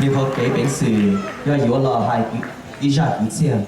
Nws qhov kev peev xwm yog yuav los hais ib zaj kwv txhiaj.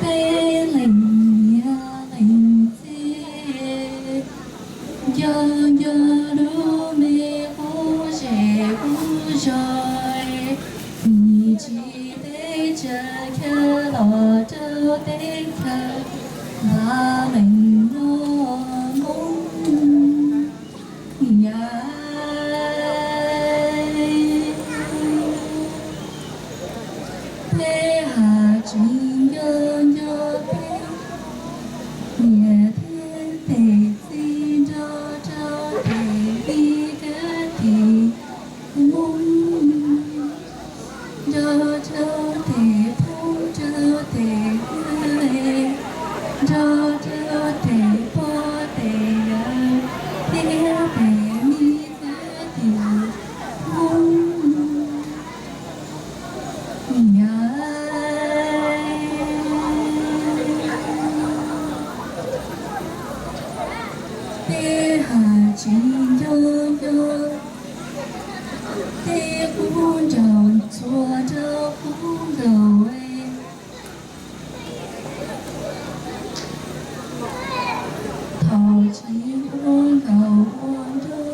Peb leeg niam leej txiv, nco nco lub me qub zej qub zos, nim tsis teb chaws chaw los rau teb chaws nta leej no Hmoob. Yam peb haj tseem nco nco peb niam thiab peb txiv nrog rau peb kwv tij Hmoob, nrog rau peb phooj rau peb ywg, nrog rau peb pog peb yawg thiab peb me kwv tij Hmoob. Yam peb haj tseem nco nco peb qub nraug txhua rau qub nkaus. Thaum chiv qub nkaus ua nraug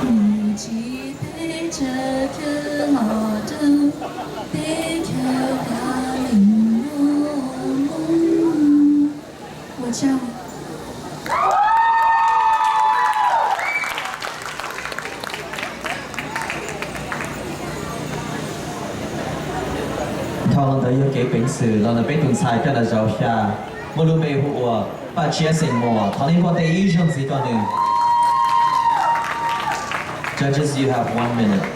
nim tsis teb chaws chaw los rau teb chaws nta leej no Hmoob. Ua tsaug. Dhau los ntawd yog kev peev xwm los ntawm peb tus ntxhais coj los zaum xya, muaj lub npe hu ua Paj Tsiab xeem Muas. Thov nej npuaj tes ib zaug ntxiv rau nws. Judges, you have one minute.